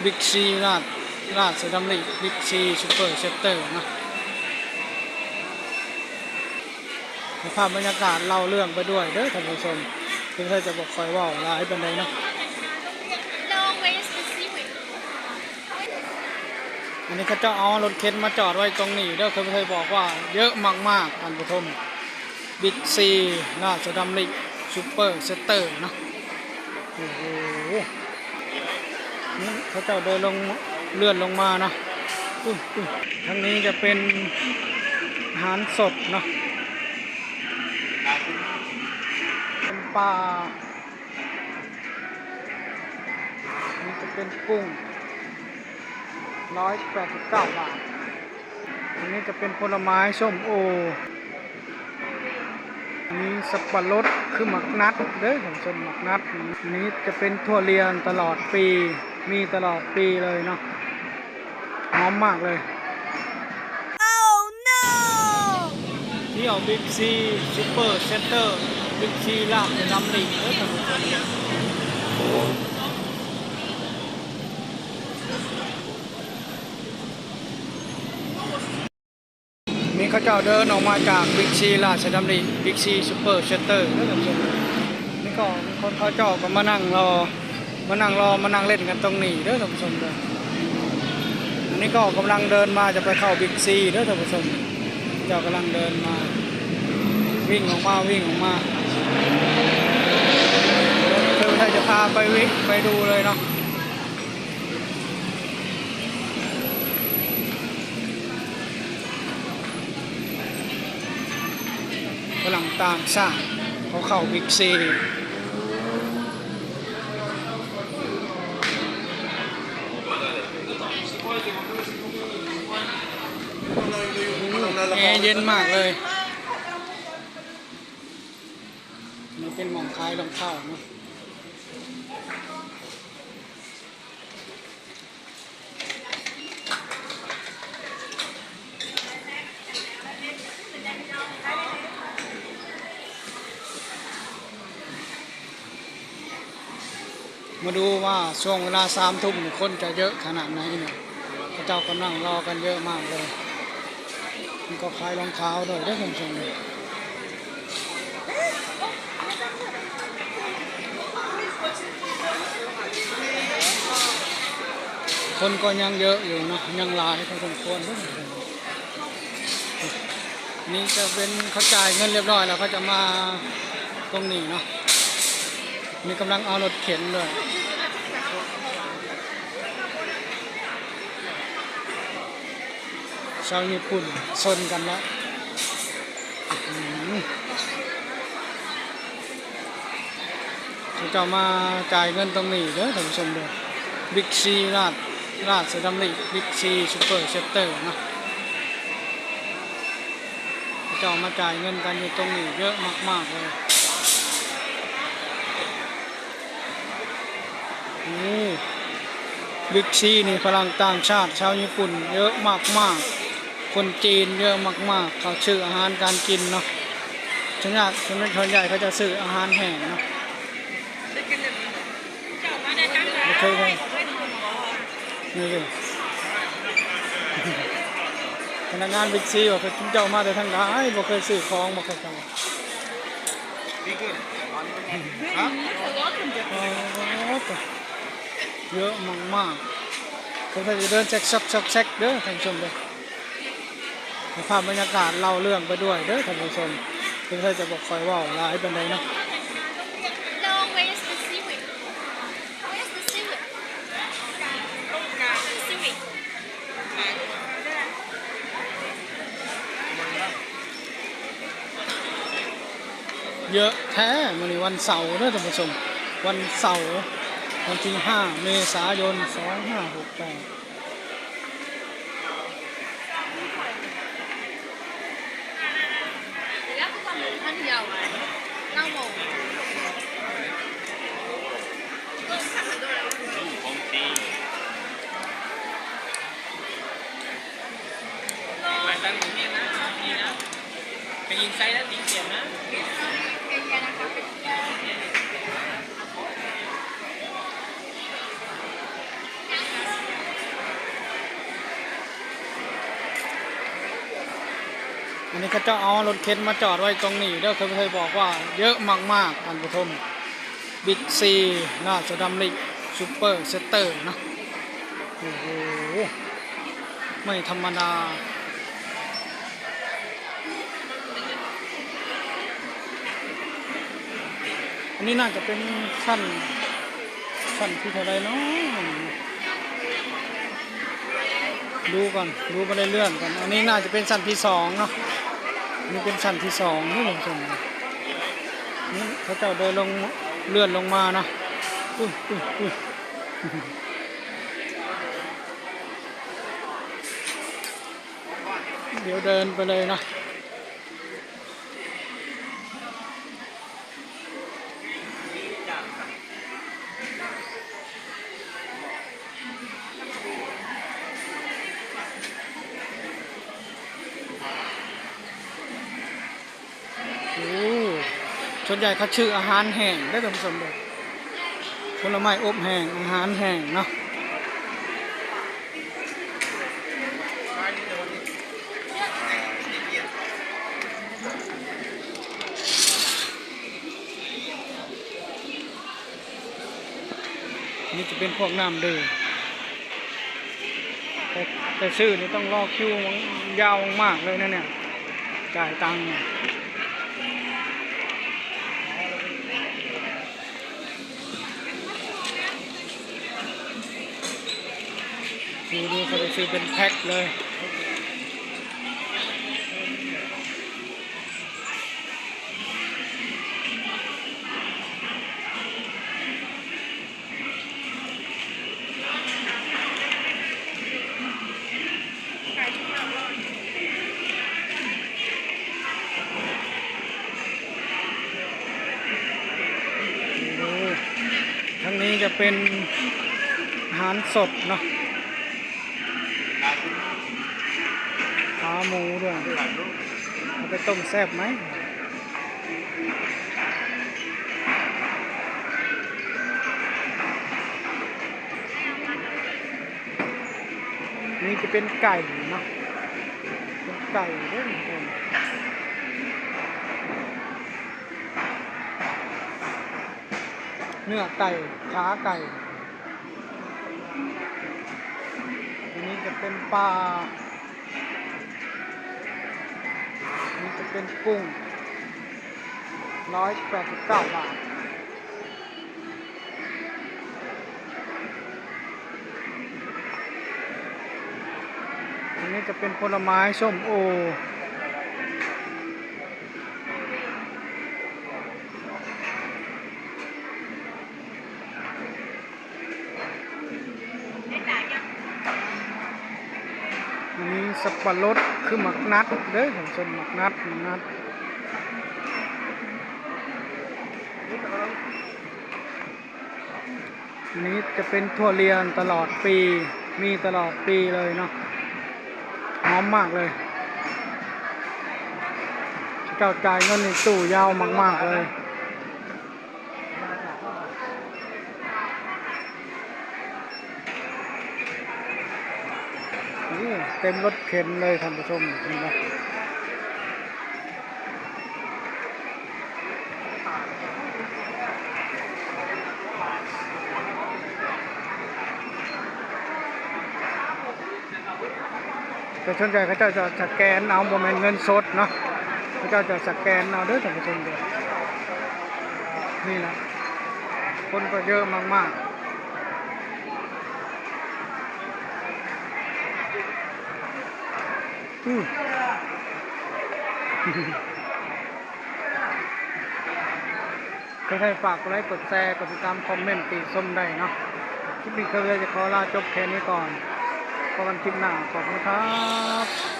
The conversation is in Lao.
ບິກຊີ ລາດ ລາດຊະດຳລິ ບິກຊີ ຊຸບເປີເຊັນເຕີເນາະ. ໃຫ້ພາບບັນຍາກາດເລົ່າເລື່ອງໄປດ້ວຍເດີທ່ານຜູ້ຊົມ, ຄືເພິ່ນຈະບໍ່ຄ່ອຍເວົ້າຫຼາຍປານໃດເນາະ. ອັນນີ້ເຂົາເຈົ້າເອົາລົດເຂັນມາຈອດໄວ້ຕົງນີ້ເດີ, ຄືເພິ່ນບອກວ່າເຍາະມາກໆ ທ່ານຜູ້ຊົມ. ບິກຊີ ລາດຊະດຳລິ ຊຸບເປີເຊັນເຕີເນາະ. ໂອ້ໂຫ ນີ້ເຂົາເຈົ້າເດີນລົງ ເລື່ອນລົງມາເນາະ. ອຸ້ຍ ທາງນີ້ຈະເປັນອາຫານສົດເນາະ, ເປັນປາ, ນີ້ຈະເປັນກຸ້ງ ຮ້ອຍແປດສິບເກົ້າບາດ. ອັນນີ້ຈະເປັນຜົນລະໄມ້ ສົ້ມໂອ ມີສັບປະລົດ ຄືໝາກນັດເດີທ່ານຜູ້ຊົມ, ໝາກນັດ. ອັນນີ້ຈະເປັນຖົ່ວລຽນຕະຫຼອດປີ, ມີຕະຫຼອດປີເລີຍເນາະ, ຫອມມາກເລີຍ. ທ່ຽວບິກຊີ ຊຸບເປີເຊັນເຕີ, ບິກຊີ ລາດຊະດຳລິເດີທ່ານຜູ້ຊົມ. ນີ້ເຂົາເຈົ້າເດີນອອກມາຈາກບິກຊີ ລາດຊະດຳລິ ບິກຊີ ຊຸບເປີເຊັນເຕີເດີທ່ານຜູ້ຊົມ. ນີ້ກໍຄົນເຂົາເຈົ້າກໍມານັ່ງລໍ ມານັ່ງລໍ ມານັ່ງຫຼິ້ນກັນຕົງນີ້ເດີທ່ານຜູ້ຊົມເດີ. ອັນນີ້ກໍກຳລັງເດີນມາຈະໄປເຂົ້າບິກຊີເດີທ່ານຜູ້ຊົມ, ເຂົາເຈົ້າກຳລັງເດີນມາ ວິ່ງອອກມາ ວິ່ງອອກມາ. ເພິ່ນຈະພາໄປວິ ໄປດູເລີຍເນາະ. ຝຣັ່ງຕ່າງຊາດເຂົາເຂົ້າບິກຊີ. ແອເຢັນມາກເລີຍ. ນີ້ເປັນໝ່ອງຂາຍລອງເທົ້າເນາະ. ມາດູວ່າຊ່ວງເວລາສາມທຸ່ມນີ້ ຄົນຈະເຍາະຂະໜາດໃດເນາະ. ເຂົາເຈົ້າກຳລັງລໍກັນເຍາະມາກເລີຍ. ມັນກໍຂາຍລອງເທົ້າດ້ວຍເດີທ່ານຜູ້ຊົມເດີ. ຄົນກໍຍັງເຍາະຢູ່ເນາະ, ຍັງຫຼາຍພໍສົມຄວນເດີ. ນີ້ຈະເປັນ ເຂົາຈ່າຍເງິນລຽບຮ້ອຍແລ້ວ ເຂົາຈະມາຕົງນີ້ເນາະ. ນີ້ກຳລັງເອົາລົດເຂັນດ້ວຍ. ຊາວຍີ່ປຸ່ນຊົນກັນແລ້ວ. ເຂົາເຈົ້າມາຈ່າຍເງິນຕົງນີ້ເດີທ່ານຜູ້ຊົມເດີ. ບິກຊີ ລາດ ລາດຊະດຳລິ ບິກຊີ ຊຸບເປີເຊັນເຕີເນາະ. ເຂົາເຈົ້າມາຈ່າຍເງິນກັນຢູ່ຕົງນີ້ເຍາະມາກໆເລີຍ. ໂອ້ ບິກຊີນີ້ຝຣັ່ງຕ່າງຊາດ ຊາວຍີ່ປຸ່ນເຍາະມາກໆ, ຄົນຈີນເຍາະມາກໆ. ເຂົາຊື້ອາຫານການກິນເນາະ, ສ່ວນໃຫຍ່ ສ່ວນໃຫຍ່ເຂົາຈະຊື້ອາຫານແຫ້ງເນາະ. ບໍ່ເຄີຍເລີຍ ນີ້ເລີຍ ພະນັກງານບິກຊີວ່າ ເຂົາເຈົ້າມາແຕ່ທາງໃດ ບໍ່ເຄີຍຊື້ຂອງບໍ່ ເຂົາເຈົ້າ. ອໍ ເຍາະມາກໆ. ເພິ່ນຈະເດີນແຊກຊອກຊອກແຊກເດີທ່ານຜູ້ຊົມເດີ. ໃຫ້ພາບບັນຍາກາດເລົ່າເລື່ອງໄປດ້ວຍເດີທ່ານຜູ້ຊົມ, ເພິ່ນຈະບໍ່ຄ່ອຍເວົ້າຫຼາຍປານໃດເນາະ. No, where's the seaweed? Where's the seaweed? The seaweed. ເຍາະແທ້. ມື້ນີ້ວັນເສົາເດີທ່ານຜູ້ຊົມ, ວັນເສົາ ວັນທີຫ້າ ເມສາຍົນ ສອງຫ້າຫົກແປດ. ໄປຍິງໄຊແລ້ວຕີເສຍນະ. ອັນນີ້ເຂົາເຈົ້າເອົາລົດເຂັນມາຈອດໄວ້ຕົງນີ້ເດີ ເຄີຍ ເຄີຍບອກວ່າເຍາະມາກໆ ທ່ານຜູ້ຊົມ ບິກຊີ ລາຊະດຳລິ ຊຸບເປີເຊັນເຕີເນາະ. ໂອ້ໂຫ ໄມ່ທຳມະດາ. ອັນນີ້ໜ້າຈະເປັນຊັ້ນ ຊັ້ນທີເທົ່າໃດເນາະ ດູກ່ອນ ດູບໍ່ໄດ້ເລື່ອນກ່ອນ. ອັນນີ້ໜ້າຈະເປັນຊັ້ນທີສອງເນາະ ນີ້ເປັນຊັ້ນທີສອງນີ້ ທ່ານຜູ້ຊົມ ນີ້ເຂົາເຈົ້າເດີນລົງ ເລື່ອນລົງມາເນາະ. ອຸ້ຍ ອຸ້ຍ ອຸ້ຍ ດຽວເດີນໄປເລີຍເນາະ. ໂອ້ ສ່ວນໃຫຍ່ເຂົາຊື້ອາຫານແຫ້ງເດີທ່ານຜູ້ຊົມເດີ ຜົນລະໄມ້ອົບແຫ້ງ ອາຫານແຫ້ງເນາະ. ນີ້ຈະເປັນພວກນ້ຳດື່ມ ແຕ່ ແຕ່ຊື້ນີ້ຕ້ອງລໍຄິວຍາວມາກໆເລີຍນະເນຍ ຈ່າຍຕັງ. ດູໆ ເຂົາຈະຊື້ເປັນແພັກເລີຍ. ໂອ້ ທາງນີ້ຈະເປັນອາຫານສົດເນາະ ຂາໝູດ້ວຍ ເອົາໄປຕົ້ມແຊບໄໝ? ນີ້ຈະເປັນໄກ່ເນາະ ເປັນໄກ່ເດີ ເນື້ອໄກ່ ຂາໄກ່. ອັນນີ້ຈະເປັນປາ ນີ້ຈະເປັນກຸ້ງ ຮ້ອຍແປດສິບເກົ້າບາດ. ອັນນີ້ຈະເປັນຜົນລະໄມ້ ສົ້ມໂອ. ອັນນີ້ສັບປະລົດ ຄືໝາກນັດເດີທ່ານຜູ້ຊົມ ໝາກນັດ ໝາກນັດ. ອັນນີ້ຈະເປັນຖົ່ວລຽນຕະຫຼອດປີ ມີຕະຫຼອດປີເລີຍເນາະ ຫອມມາກເລີຍ. ເຂົາເຈົ້າຈ່າຍເງິນໃນຕູ້ຍາວມາກໆເລີຍ. ໂອ້ ເຕັມລົດເຂັນເລີຍທ່ານຜູ້ຊົມ ເຫັນບໍ່? ແຕ່ສ່ວນໃຫຍ່ເຂົາເຈົ້າຈະສະແກນເອົາ ບໍ່ແມ່ນເງິນສົດເນາະ ເຂົາເຈົ້າຈະສະແກນເອົາເດີທ່ານຜູ້ຊົມເດີ. ນີ້ລະ ຄົນກໍເຍອະມາກໆ. ອື ກໍໃຫ້ຝາກກົດໄລ ກົດແຊ ກົດຕິດຕາມ ຄອມເມັນຕິຊົມໄດ້ເນາະ. ຄລິບນີ້ເຄີຍຈະຂໍລາຈົບແຄ່ນີ້ກ່ອນ ພົບກັນຄລິບໜ້າ ຂອບຄຸນຄັບ.